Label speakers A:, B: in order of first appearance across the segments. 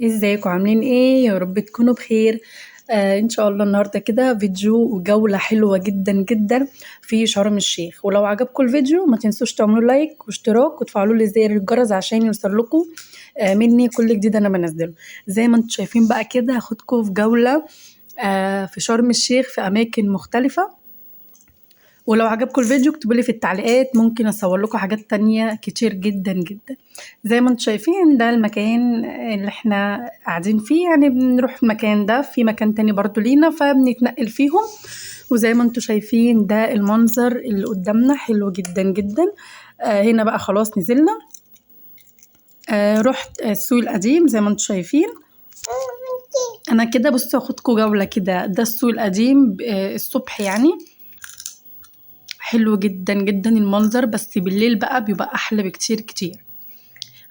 A: ازيكم عاملين ايه؟ يا رب تكونوا بخير. ان شاء الله النهارده كده فيديو وجولة حلوة جدا جدا في شرم الشيخ. ولو عجبكم الفيديو ما تنسوش تعملوا like واشتراك وتفعلوا لي زر الجرس عشان يوصل لكم مني كل جديد انا بنزله. زي ما انتم شايفين بقى كده هاخدكم في جولة في شرم الشيخ في اماكن مختلفة. ولو عجبكم الفيديو اكتبوا لي في التعليقات، ممكن اصور لكم حاجات تانية كتير جدا جدا. زي ما انتم شايفين ده المكان اللي احنا قاعدين فيه، يعني بنروح المكان ده، في مكان تاني برضو لينا فبنتنقل فيهم. وزي ما انتم شايفين ده المنظر اللي قدامنا حلو جدا جدا. هنا بقى خلاص نزلنا، رحت السوق القديم زي ما انتم شايفين. انا كده بصوا هاخدكم جولة كده. ده السوق القديم الصبح، يعني حلو جدا جدا المنظر، بس بالليل بقى بيبقى احلى بكتير كتير.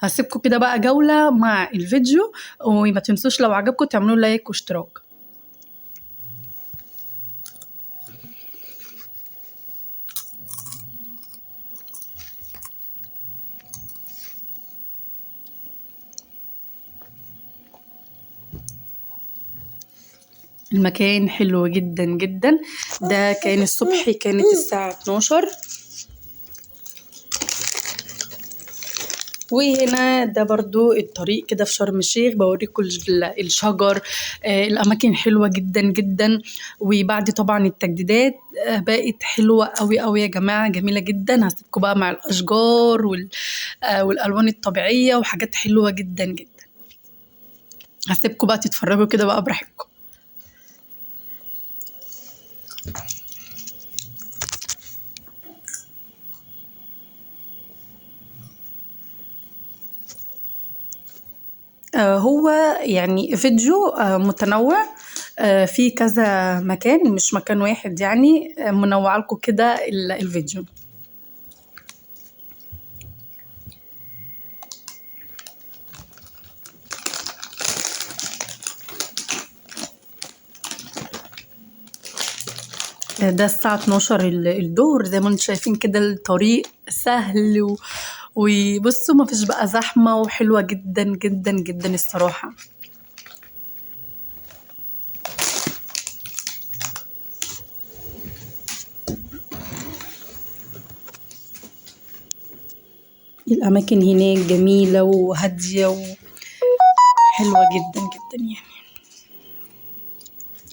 A: هسيبكم كده بقى جولة مع الفيديو، وما تنسوش لو عجبكم تعملوا like واشتراك. المكان حلو جدا جدا. ده كان الصبح، كانت الساعة 12. وهنا ده برضو الطريق كده في شرم الشيخ، بوريكم الشجر، الأماكن حلوة جدا جدا. وبعد طبعا التجديدات بقت حلوة قوي قوي يا جماعة، جميلة جدا. هسيبكم بقى مع الأشجار والألوان الطبيعية وحاجات حلوة جدا جدا. هسيبكم بقى تتفرجوا كده بقى براحتكم. هو يعني فيديو متنوع، في كذا مكان، مش مكان واحد يعني، منوع لكم كده الفيديو. ده الساعة 12 الظهر. زي ما انتم شايفين كده الطريق سهل وبصوا ما فيش بقى زحمة، وحلوة جدا جدا جدا الصراحة. الأماكن هناك جميلة وهادية وحلوة جدا جدا يعني.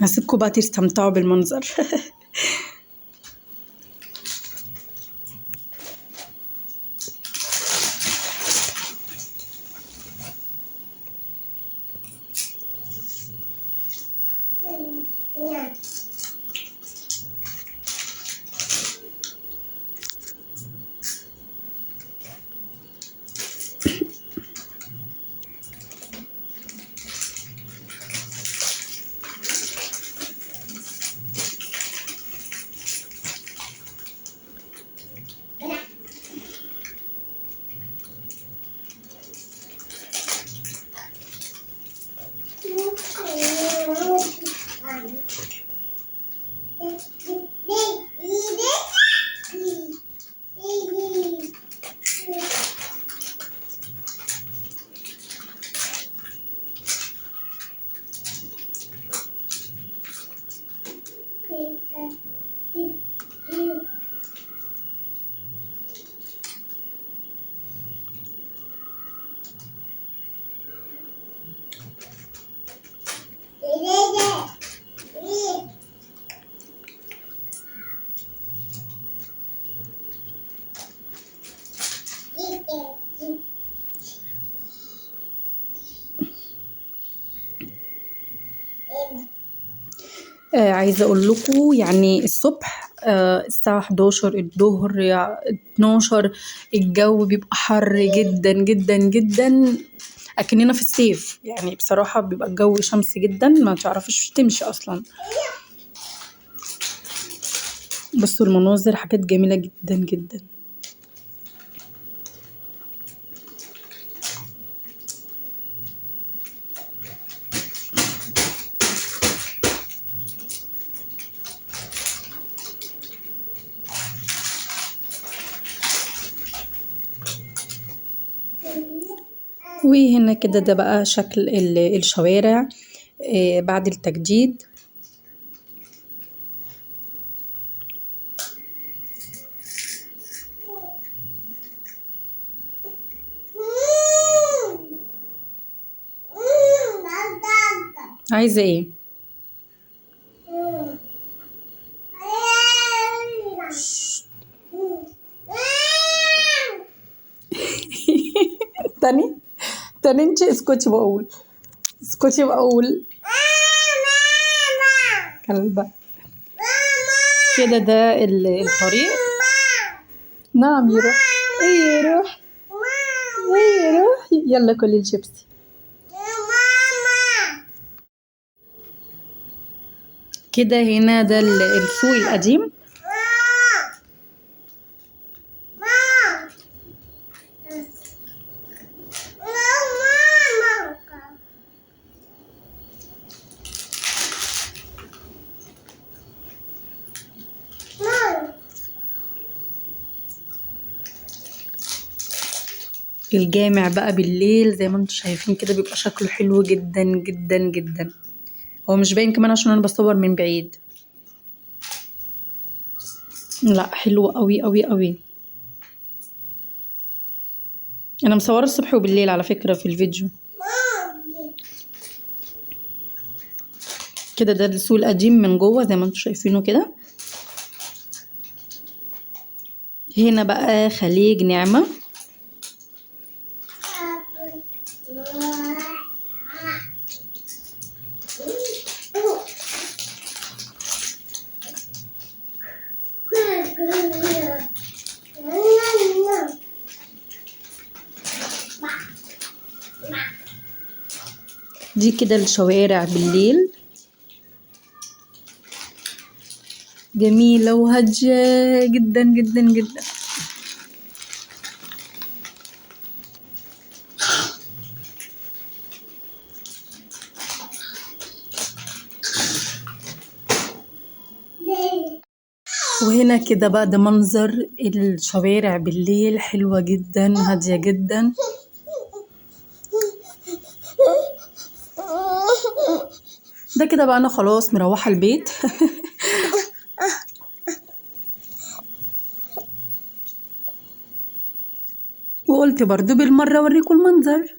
A: هسيبكم بقى تستمتعوا بالمنظر. عايزة اقول لكم يعني الصبح الساعة 11 الظهر 12 الجو بيبقى حر جدا جدا جدا، اكننا في الصيف يعني. بصراحة بيبقى الجو شمس جدا، ما تعرفيش تمشي اصلا. بصوا المناظر حاجات جميلة جدا جدا. وهنا كده ده بقى شكل الشوارع بعد التجديد. عايزة ايه؟ تاني تاني انت اسكتي، بقول اسكتي بقول كلبة كده. ده الطريق. نعم يروح يروح يروح. يلا كلي الشيبسي. كده هنا ده السوق القديم. الجامع بقى بالليل زي ما انتم شايفين كده بيبقى شكله حلو جدا جدا جدا. هو مش باين كمان عشان انا بصور من بعيد. لا حلو قوي قوي قوي. انا مصوره الصبح وبالليل على فكرة في الفيديو. كده ده السوق القديم من جوه زي ما انتم شايفينه كده. هنا بقى خليج نعمة. دي كده الشوارع بالليل، جميلة وهادية جدا جدا جدا. وهنا كده بقى ده منظر الشوارع بالليل، حلوة جدا هادية جدا. ده كده بقى انا خلاص مروحة البيت. وقلت برضو بالمرة اوريكم المنظر.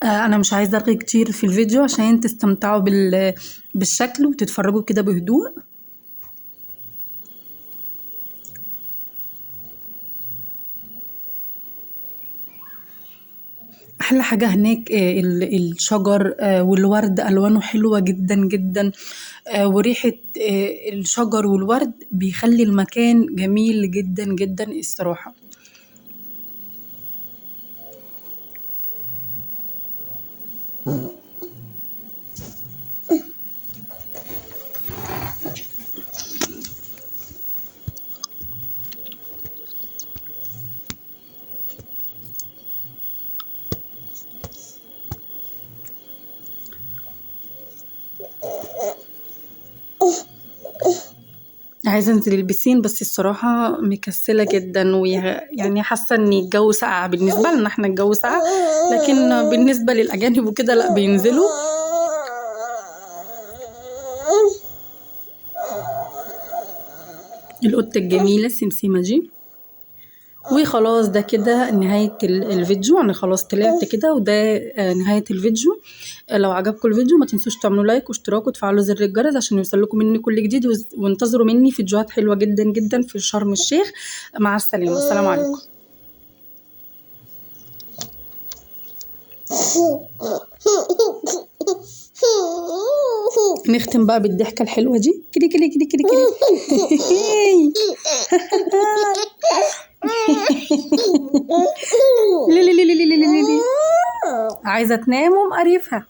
A: انا مش عايزه ارغي كتير في الفيديو عشان تستمتعوا بالشكل وتتفرجوا كده بهدوء. احلى حاجة هناك الشجر والورد، الوانه حلوة جدا جدا، وريحه الشجر والورد بيخلي المكان جميل جدا جدا الصراحة. عايزه انزل البسين بس الصراحة مكسله جدا، ويعني حاسه ان الجو ساقع بالنسبة لنا، احنا الجو ساقع، لكن بالنسبة للاجانب وكده لا بينزلوا. القطة الجميلة السمسمه دي. وخلاص ده كده نهاية الفيديو، انا خلاص طلعت كده وده نهاية الفيديو. لو عجبكم الفيديو ما تنسوش تعملوا لايك واشتراك وتفعلوا زر الجرس عشان يوصلكم مني كل جديد، وانتظروا مني فيديوهات حلوة جدا جدا في شرم الشيخ. مع السلامة، السلام عليكم. نختم بقى بالضحكة الحلوة دي، كلي كلي كلي كلي كلي. لي لي لي لي لي لي. عايزة تنام ومقرفها.